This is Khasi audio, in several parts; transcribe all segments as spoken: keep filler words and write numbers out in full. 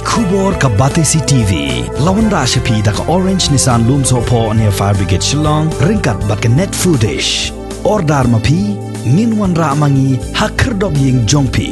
Khubor ka Batesi T V la wanrah sha phi da ka Orange Nissan Lumsohphoh near Fire Brigade Shillong, ryngkat bad ka Net Foodish. Order ma phi, ngin wanrah ma ngi ha khyrdop ïing jong phi.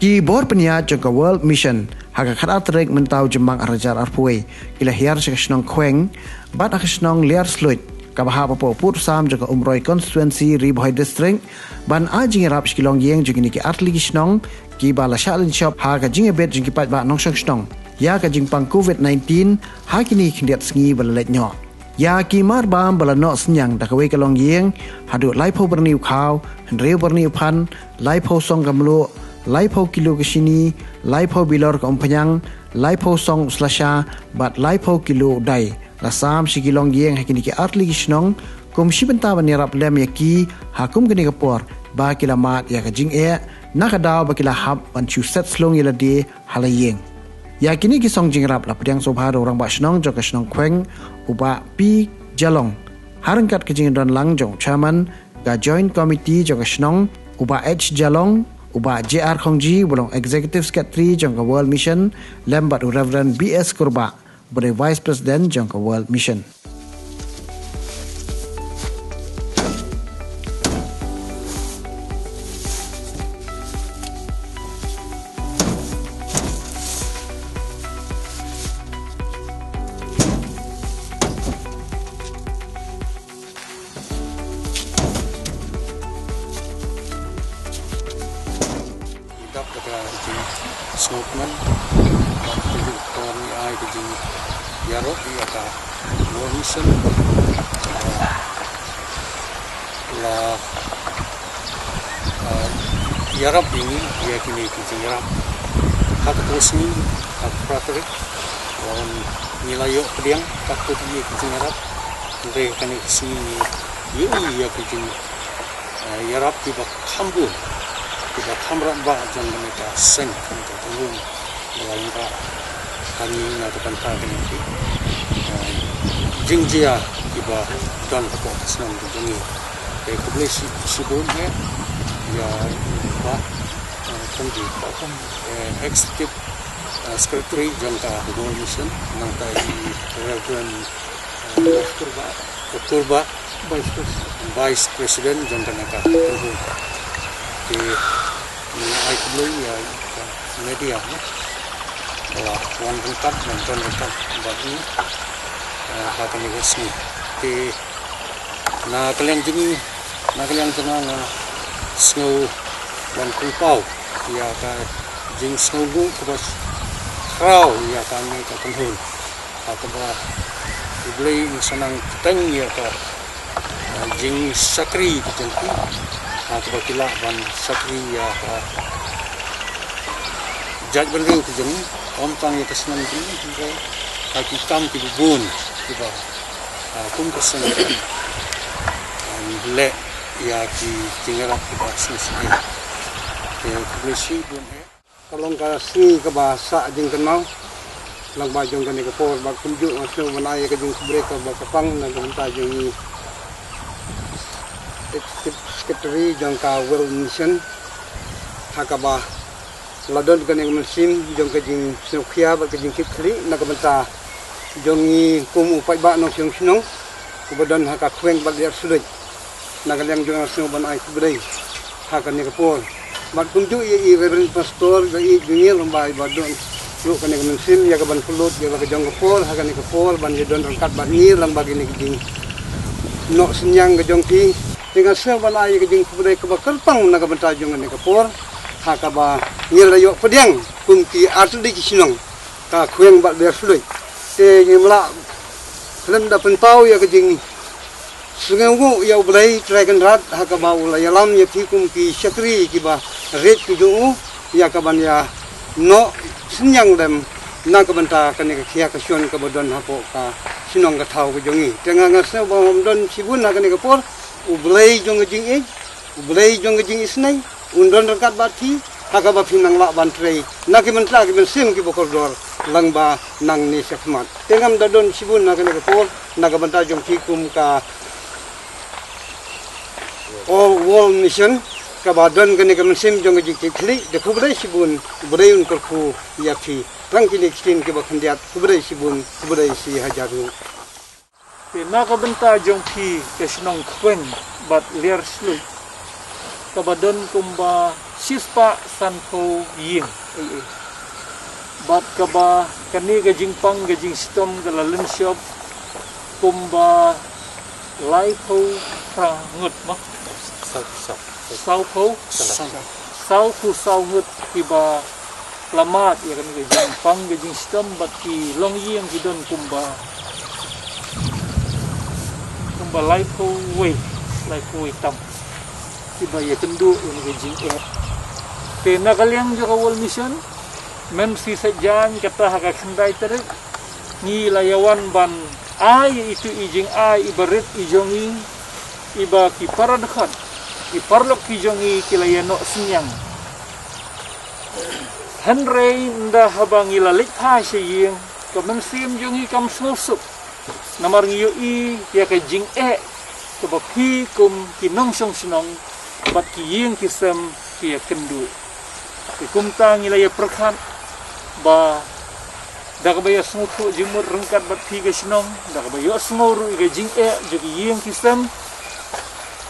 Ki bor pynïaid jong ka World Mission ha ka khatar tarik mynta u Jymmang arhajar arphew wei ki la hiar sha ka shnong Khweng bad ha ka shnong Liar Sluit kaba hap hapoh pud sam jong ka Umroi Constituency, Ri Bhoi District, ban ai jingïarap sha ki longïing jong kine ki artylli ki shnong kiba la shah lynshop ha ka jingïabit jong ki paidbah nongshong shnong ïa ka jingpang covid nineteen ha kine ki khyndiat sngi ba la leit noh. Ïa ki marbam ba la noh synñiang da kawei ka longïing haduh laiphew byrni u khaw, hynriew byrni u phan, laiphew song ka mluh, laiphew kilo ka shini, laiphew bilor ka umphniang, laiphew song u slasha bad laiphew kilo u dai. La sam sha ki longïing ha kine ki artylli ki shnong kum shi bynta ban ïarap lem ïa ki ha kum kane ka por ba ki la mad ïa ka jingeh na ka daw ba ki la hap ban shu set slung ïa lade ha la ïing. Ïa kine ki song jingïarap la pdiang sngewbha da u Rangbah Shnong jong ka shnong Khweng, u Bah P Jalong, ha ryngkat ka jingdon lang jong u Chairman ka Joint Committee jong ka shnong, u Bah H Jalong, u Bah J R Khongji uba long Executive Secretary jong ka World Mission, lem bad u Reverend B S Kurbah uba dei Vice President jong ka World Mission. Dap da ka jingsngewkmen bad ka jingkyrmen ïa ka jingïaroh ïa ka World Mission. La, ah, ïarap ïa ngi ïa kine ki jingïarap. Ha katto ka sngi, ha ka phra tarik, la wan ngi la ïoh pdiang katto katne ki jingïarap. Hynrei kane ka sngi ngi ïohi ïa ki jing, ah, ïarap kiba kham bun, kiba kham rangbah jong kane ka seng, kane ka kynhun. Ba la wanrah ha ngi na ka bynta kane ka, ah, jingjia kiba don hapoh ka shnong ka jong ngi. Te khublei shi, shibun eh ïa i Bah, ah, Khongji, eh, Executive, ah, Secretary jong ka World Mission, nangta i Reverend, ah, Kurbah, Kurbah, Vice President. Vice President jong kane ka kynhun. Te ngi ai khublei ïa ka media, eh, ba la wan ryngkat, wan don ryngkat bad ngi, eh, ha kane ka sngi. Te na ka liang jong ngi, na ka liang jong nga, nga sngew ban pynpaw ïa ka jingsngewnguh kaba khraw ïa kane ka kynhun. Ha kaba U Blei un sa nang kyrteng ïa ka, ah, jingshakri ka jong ki. Ha kaba ki lah ban shakri ïa ka jaitbynriew ka jong ngi, ym tang ïa ka shnong jong ngi, hynrei ha ki kam kiba bun kiba, ah, kum ka seng, ah, leh ïa ki jingïarap kiba sngewsih. Te khublei shibun eh. Ka long ka sngi kaba sah jingkynmaw lyngba jong kane ka por, bad kumjuh nga sngew ban ai ïa ka jingkhublei kaba kyrpang na ka bynta jong i Executive Secretary jong ka World Mission, ha kaba la don kane ka mynsiem jong ka jingsngewkhia bad ka jingkitkhlieh na ka bynta jong ngi kum u paidbah nongshong shnong uba don ha ka Khweng bad Liar Sluit. Na ka liang jong nga sngew ban ai khublei ha kane ka por. Bad kumjuh ïa i Reverend Pastor, ïa i Junior, lyngba i ba don Ïoh kane ka mynsiem ïa ka ban pynlut ïa la ka jong ka por ha kane ka por ban ïa don ryngkat bad ngi lang bad kine ki jingnoh synñiang ka jong phi. Te nga sngew ban ai ïa ka jingkhublei kaba kyrpang na ka bynta jong kane ka por ha kaba ngi la ïoh pdiang kum ki artylli ki shnong ka Khweng bad Liar Sluit. Te ngim lah khlem da pynpaw ïa ka jing sngewnguh ïa U Blei Trai Kynrad ha kaba u la ïalam ïa phi kum ki shakri kiba rit ki jong u ïa ka ban ïa noh synñiang lem na ka bynta kane ka khia ka shon kaba don hapoh ka shnong ka thaw ka jong i. Te nga nga sngew ba ym don shibun ha kane ka por, U Blei jong ka jingïeit, U Blei jong ka jingisnei un don ryngkat bad phi ha kaba phi nang lah ban trei na ki bynta ki mynsiem kiba kordor lang ba nangne shakhmat. Te ngam da don shibun ha kane ka por na ka bynta jong phi kum ka All World Mission kaba don kane ka mynsiem jong ka jingkitkhlieh. Te khublei shibun, U Blei un kyrkhu ïa phi. Tang kine ki ktien kiba khyndiat, khublei shibun, khublei shi hajar nguh. Te na ka bynta jong phi ka shnong Khweng bad Liar Sluit kaba don kumba shispah sanphew ïing, eh, eh, bad kaba kane ka jingpang ka jingshitom ka la lynshop kumba laiphew phra ngut ma? Saw, saw. Sawphew? Saw. Sawphew saw ngut kiba la mad ïa kane ka jingpang ka jingshitom bad ki longïing ki don kumba, kumba laiphew wei, laiphew wei tam kiba ïakynduh ïa kane ka jingeh. Te na ka liang jong ka World Mission, mynstep saitjaiñ kata ha ka khyndai tarik ngi la ïawan ban ai ïa itu i jingai iba rit i jong i, iba ki para dkhot, ki paralok ki jong i ki la ïanoh synñiang. Hynrei ynda haba ngi la leit phai sha ïing, ka mynsiem jong i kam sngewsuk. Namar ngi ïohi ïa ka jingeh kaba phi kum ki nongshong shnong bad ki ïing ki sem ki ïakynduh. Te kumta ngi la ïa pyrkhat ba da kaba ïa sngewthuh jingmut ryngkat bad phi ka shnong, da kaba ïohsngew ruh ïa ka jingeh jong ki ïing ki sem,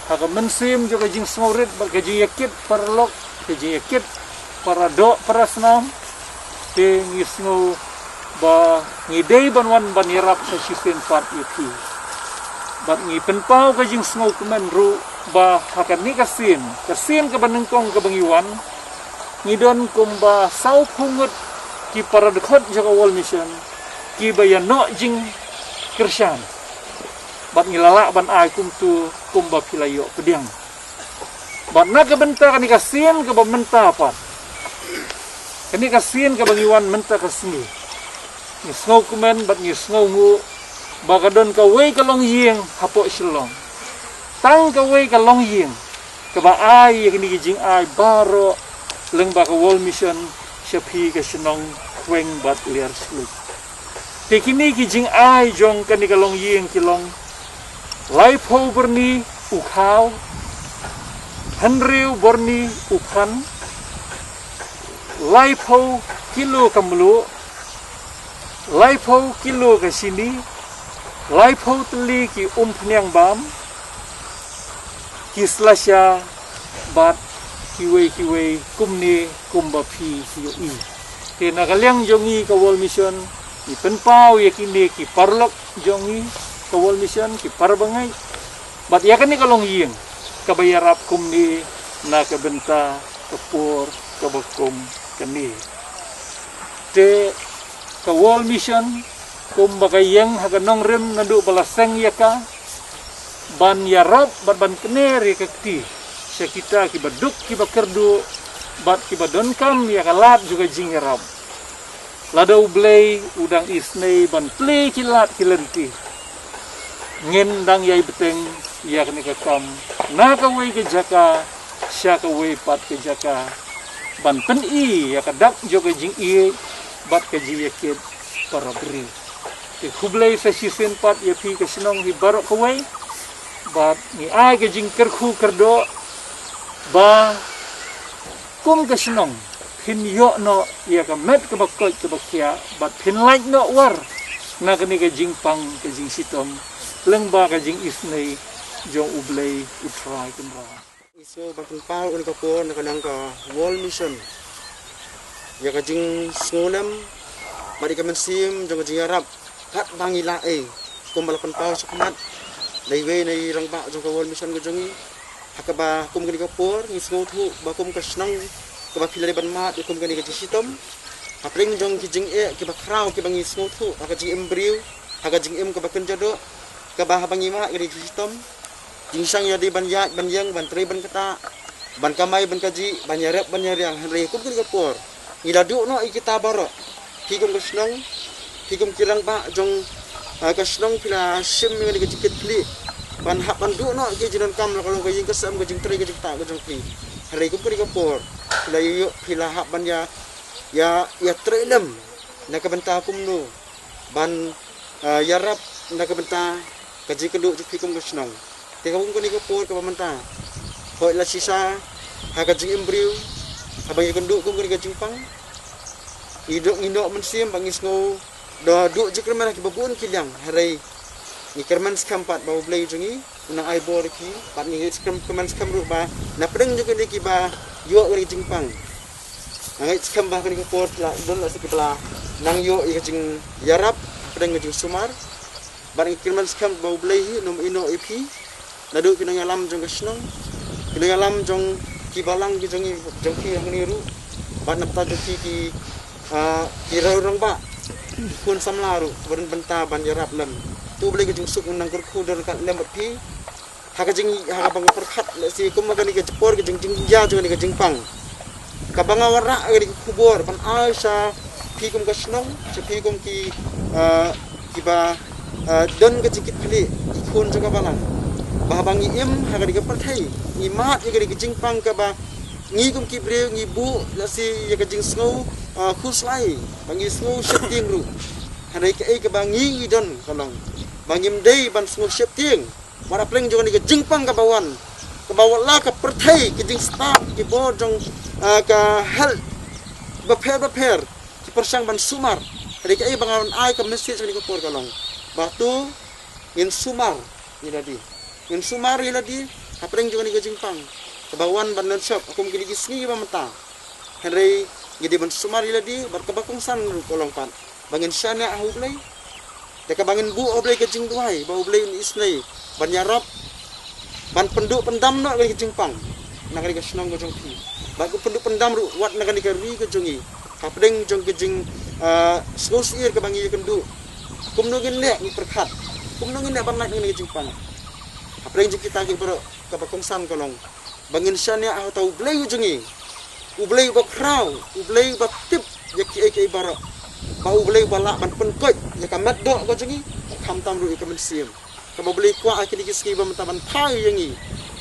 ha ka mynsiem jong ka jingsngewrit bad ka jingïakit paralok, ka jingïakit para doh para snam, te ngi sngew ba ngi dei ban wan ban ïarap sa shisien pat ïa phi. Bad ngi pynpaw ka jingsngewkmen ruh ba ha kane ka sien, ka sien kaba nyngkong kaba ngi wan, ngi don kumba sawphew ngut ki para dkhot jong ka World Mission kiba ïanoh jingkyrshan. Bad ngi la lah ban ai kumtu kumba phi la ïoh pdiang. Bad na ka bynta kane ka sien kaba mynta pat, kane ka sien kaba ngi wan mynta ka sngi, ngi sngewkmen bad ngi sngewnguh ba ka don kawei ka longïing hapoh Shillong. Tang kawei ka longïing kaba ai ïa kine ki jingai baroh lyngba ka World Mission sha phi ka shnong Khweng bad Liar Sluit. Te kine ki jingai jong kane ka longïing ki long: laiphew byrni u khaw, hynriew byrni u phan, laiphew kilo ka mluh, laiphew kilo ka shini, laiphew tylli ki umphniang bam, ki slasha bad kiwei kiwei kumne kumba phi ïohi. Te na ka liang jong ngi ka World Mission, ngi pynpaw ïa kine ki paralok jong ngi ka World Mission, ki para bangeit, bad ïa kane ka longïing kaba ïarap kumne na ka bynta ka por kaba kum kane. Te ka World Mission kumba ka ïeng ha ka nongrim naduh ba la seng ïa ka, ban ïarap bad ban kner ïa ka kti sha kita kiba duk kiba kyrduh bad kiba donkam ïa ka lad jong ka jingïarap. Lada U Blei u dang isnei ban plie ki lad ki lynti, ngin dang ïai bteng ïa kane ka kam na kawei ka jaka sha kawei pat ka jaka, ban pyni ïa ka dak jong ka jingïeit bad ka jingïakit para briew. Te khublei sa shisien pat ïa phi ka shnong hi baroh kawei, bad ngi ai ka jingkyrkhu kyrdoh ba kum ka shnong phin ïoh noh ïa ka met kaba koit kaba khiah bad phin lait noh war na kane ka jingpang ka jingshitom lyngba ka jingisnei jong U Blei U Trai Kynrad. Ngi sngew ban pynpaw ïa ka por na ka liang ka World Mission ïa ka jingsngewlem Bad ïa ka mynsiem jong ka jingïarap katba ngi lah ei, kumba la pynpaw shakhmat da iwei na i rangbah jong ka World Mission ka jong ngi, ha kaba kum kane ka por ngi sngewthuh ba kum ka shnong kaba phi la dei ban mad ïa kum kane ka jingshitom, hapdeng jong ki jingeh kiba khraw kiba ngi sngewthuh ha ka jingim briew, ha ka jingim kaba kynja doh, kaba haba ngi mad kane ka jingshitom, jingshang ïa dei ban ïaid ban ïeng, ban trei ban ktah, ban kamai ban kajih, ban ïarep ban ïariang. Hynrei kum kane ka por ngi la duh noh ïa kita baroh. Phi kum ka shnong, phi kum ki rangbah jong, ah, ka shnong, phi la shim ïa kane ka jingkitkhlieh ban hap ban duh noh ïa ki jingdonkam, la ka long ka ïing ka sem, ka jingtrei ka jingktah ka jong phi. Hynrei kum kane ka por phi la ïoh, phi la hap ban ïa, ïa, ïa trei lem na ka bynta kumno ban, ah, ïarap na ka bynta ka jingkynduh jong phi kum ka shnong. Te ka kum kane ka por kaba mynta, hooid, la shisha ha ka jingim briew, haba ngi kynduh kum kane ka jingpang, ngi duh, ngi noh mynsiem ba ngi sngew da duh jingkyrmen ha kiba bun ki liang. Hynrei ngi kyrmen skhem pat ba U Blei jong ngi u nang ai bor ïa phi, bad ngi kyrmen skhem ruh ba na pdeng jong kine kiba ïoh ïa ka jingpang, nga ngeit skhem ba ha kane ka por phi la don lehse kiba la nang ïoh ïa ka jingïarap hapdeng ka jingsumar. Bad ngi kyrmen skhem ba U Blei hi un ym ïehnoh ïa phi, naduh ki nongïalam jong ka shnong, ki nongïalam jong ki balang ki jong ngi, jong phi hangne ruh, bad na bynta jong phi ki, ah, ki rangbah, ki khun samla ruh kiba don bynta ban ïarap lem. To U Blei ka jingsuk un nang kyrkhu don ryngkat lem bad phi. Ha ka jing, ha kaba nga pyrkhat lehse kum ha kane ka por ka jing, jingjia jong kane ka jingpang, kaba nga wanrah ïa kane ka khubor ban ai sha phi kum ka shnong, sha phi kum ki, ah, kiba, ah, don ka jingkitkhlieh, ki khun jong ka balang, ba haba ngi im ha kane ka pyrthei, ngi mad ïa kane ka jingpang kaba ngi kum ki briew ngi buh lehse ïa ka jingsngew, ah, khuslai, ba ngi sngew sheptieng ruh. Hynrei kaei kaba ngi, ngi don ka long ba ngim dei ban sngew sheptieng. Wat hapdeng jong kane ka jingpang kaba wan, kaba watla ka pyrthei, ki jingstad ki bor jong, ah, ka health bapher bapher ki pyrshang ban sumar. Hynrei kaei ba ngan ai ka message ha kane ka por ka long ba to ngin sumar ïa lade, ngin sumar ïa lade hapdeng jong kane ka jingpang kaba wan ban lynshop ha kum kine ki sngi kiba mynta. Hynrei ngi dei ban sumar ïa lade, bad kaba kongsan ruh ka long pat ba ngin shaniah ha U Blei. Da kaba ngin buh ha U Blei ka jingduwai ba U Blei un isynei ban ïarap, ban pynduh pyndam noh ïa kane ka jingpang na kane ka shnong ka jong phi, bad ka pynduh pyndam ruh wat na kane ka ri ka jong ngi, hapdeng jong ka jing, ah, sngewsyier kaba ngi ïakynduh. Kumno ngin leh, ngi pyrkhat kumno ngin leh ban lait na kane ka jingpang. Hapdeng jong kita ki baroh, kaba kongsan ka long ba ngin shaniah ha uta U Blei u jong ngi, U Blei uba khraw, U Blei uba tip ïa kiei kiei baroh, ba U Blei uba lah ban pynkoit ïa ka met doh ka jong ngi, khamtam ruh ïa ka mynsiem. Kaba U Blei kwah ha kine ki sngi ba mynta ban phai ïa ngi,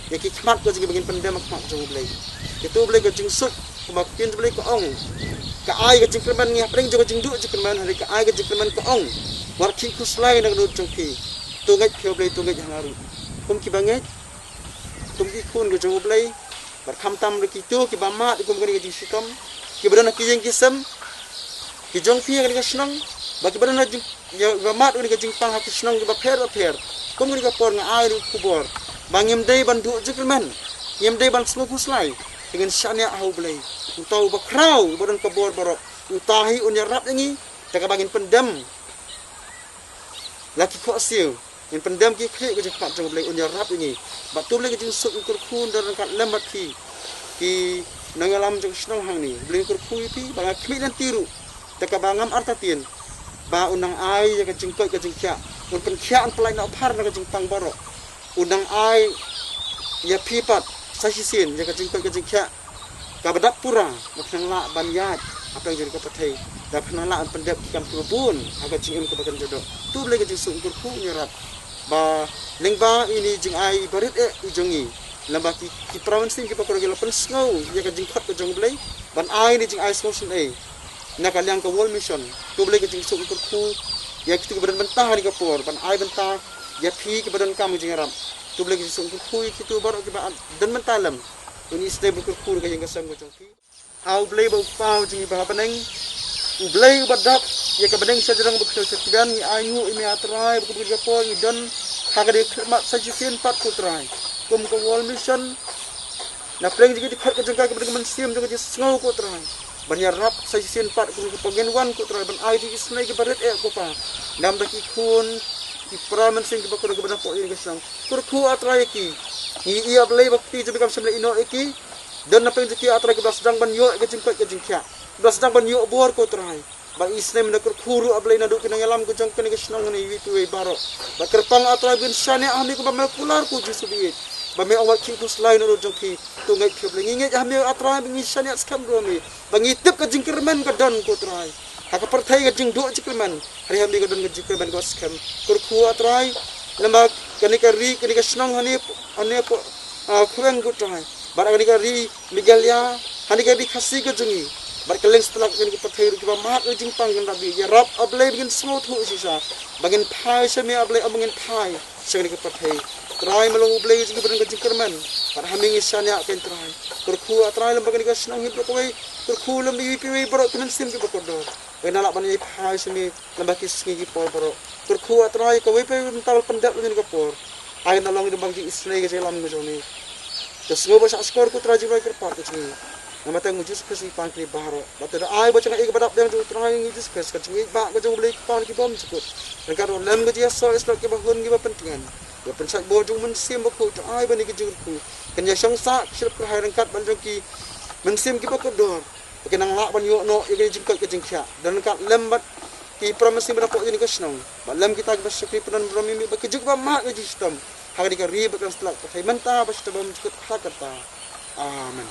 ïa ki khmat ka jong ngi ba ngin pyndem ha khmat jong U Blei. Ïa to U Blei ka jingsuk, kumba ka ktien U Blei ka ong, ka ai ka jingkyrmen, ngi hapdeng jong ka jingduh jingkyrmen, hynrei ka ai ka jingkyrmen ka ong, wat khih khuslai na ka dohnud jong phi. To ngeit phi ha U Blei, to ngeit ha nga ruh. Kum kiba ngeit, kum ki khun ka jong U Blei, bad khamtam ruh kito kiba mad kum kane ka jingshitom, kiba don ha ki ïing ki sem ki jong phi ha kane ka shnong, bad kiba don ha jing, ïa, kiba mad kane ka jingpang ha ki shnong kiba pher bapher. Kum kane ka por nga ai ruh khubor ba ngim dei ban duh jingkyrmen, ngim dei ban sngew khuslai, te ngin shaniah ha U Blei, uta uba khraw, uba don ka bor baroh. Uta hi un ïarap ïa ngi da kaba ngin pyndem la ki khohsiew, ngin pyndem ki khlieh ka jingkhmat jong U Blei, un ïarap ïa ngi. Bad to U Blei ka jingsuk, ngi kyrkhu don ryngkat lem bad phi ki nongïalam jong ka shnong hangne. U Blei un kyrkhu ïa phi, bad nga khmih lynti ruh da kaba ngam artatien ba un nang ai ïa ka jingkoit ka jingkhiah, un pynkhiah, un pynlait noh phar na ka jingpang baroh. Un nang ai ïa phi pat sa shisien ïa ka jingkoit ka jingkhiah kaba dap pura, ba phin nang lah ban ïaid hapdeng jong ka pyrthei, da phin nang lah ban pyndep ki kam kiba bun ha ka jingim kaba kynja doh. To U Blei ka jingsuk, un kyrkhu, un ïarap. Ba lyngba ine i jingai barit eh i jong ngi, lyngba ki, ki para mynsiem kiba kordor, ki la pynsngew ïa ka jingkhot ka jong U Blei ban ai ine i jingai sngewsynei na ka liang ka World Mission. To U Blei ka jingsuk, un kyrkhu ïa kito kiba don bynta ha kane ka por ban ai bynta ïa phi kiba donkam ka jingïarap. To U Blei ka jingsuk, un kyrkhu ïa kito baroh kiba don bynta lem, un isynei, un kyrkhu ruh ka ïing ka sem ka jong phi. A U Blei ba u Kpa u jong ngi ba ha bneng, U Blei uba dap ïa ka bneng sha jrong, ba khyndew sha tbian, ngi ainguh ïa me, A Trai, ba kum kane ka por ngi don ha ka dei ka khlieh mat sa shisien pat, ko Trai, kum ka World Mission. Na pdeng jong ka jingkhot ka jong ka, ka pdeng ka mynsiem jong ka jingsngew, ko Trai, ban ïarap sa shisien pat kum kaba ngin wan, ko Trai, ban ai jingisynei kiba rit eh, ko Pa, namar ki khun ki para mynsiem kiba kordor kiba na pdeng ïing ka shnong. Kyrkhu, A Trai, ïa ki. Ngi ïohi, A Blei, ba kti jong me kam shym la ïehnoh ïa ki. Don na pdeng jong ki, A Trai, kiba la sdang ban ïoh ïa ka jingkoit ka jingkhiah, kiba la sdang ban ïoh bor, ko Trai. Ba isynei mynta, kyrkhu ruh, A Blei, naduh ki nongïalam ka jong kane ka shnong ne iwei pa iwei baroh. Ba kyrpang, A Trai, ba ngin shaniah ha me kumba me la kular, ko Jisu baieit, ba me ong wat khih khuslai na bynta jong phi. To ngeit phi, A Blei, ngi ngeit ha me, A Trai, ba ngin shaniah skhem ruh ha me, ba ngi tip ka jingkyrmen ka don, ko Trai. Ha ka pyrthei ka jingduh jingkyrmen, hynrei ha me ka don ka jingkyrmen kaba skhem. Kyrkhu, A Trai, lem bad kane ka ri, kane ka shnong, hane, hane, ah, khueng, ko Trai. Bad kane ka ri Meghalaya, hane ka ri Khasi ka jong ngi, bad kylleng satlak kane ka pyrthei ruh, kiba mad ka jingpang, kan Rabbi, ïarap, A Blei, ba ngin sngewthuh shisha, ba ngin phai sha me, A Blei, ba ngin phai sha kane ka pyrthei. Trai, me long U Blei jong ngi ba don ka jingkyrmen, bad ha me ngi shaniah, ko Trai. Kyrkhu, A Trai, lem bad kane ka shnong hi baroh kawei. Kyrkhu, lem bad iwei pa iwei baroh ki mynsiem kiba kordor, ba ngin lah ban ïai phai sha me lem bad ki sngi ki por baroh. Kyrkhu, A Trai, kawei pa kawei mynta ba la pyndep lang ïa kane ka por, ai na long ïa ka jingisynei ka jingïalam ka jong me. To sngew ba shahshkor, ko Trai, jingmyntoi kyrpad ka jong ngi. Namar ka kyrteng U Jisu Khrist ngi pan kane baroh. Bad to da ai ba jong ngi ïa kaba dap biang jong U Trai ngi U Jisu Khrist, ka jingïeit ba ka jong U Blei Kpa kibym jukut, ryngkat ruh lem ka jingïasoh ïaslot kiba hun kiba pyntngen, ïa ka pynshait bor jong U Mynsiem Bakhuid, to ai ba kane ka jingkyrkhu kan ïashong sah sha shilip kyrhai ryngkat bad jong ki mynsiem kiba kordor, ba kin nang lah ban ïoh noh ïa ka jingkoit ka jingkhiah, don ryngkat lem bad ki para mynsiem ba na pdeng ïing ka shnong, bad lem kita kiba shakri pyndon burom ïa me, ba kin ju ba mad ka jingshitom ha kane ka ri bad ka satlak pyrthei mynta bad shatabym jukut, ha ka kyrteng. Amen.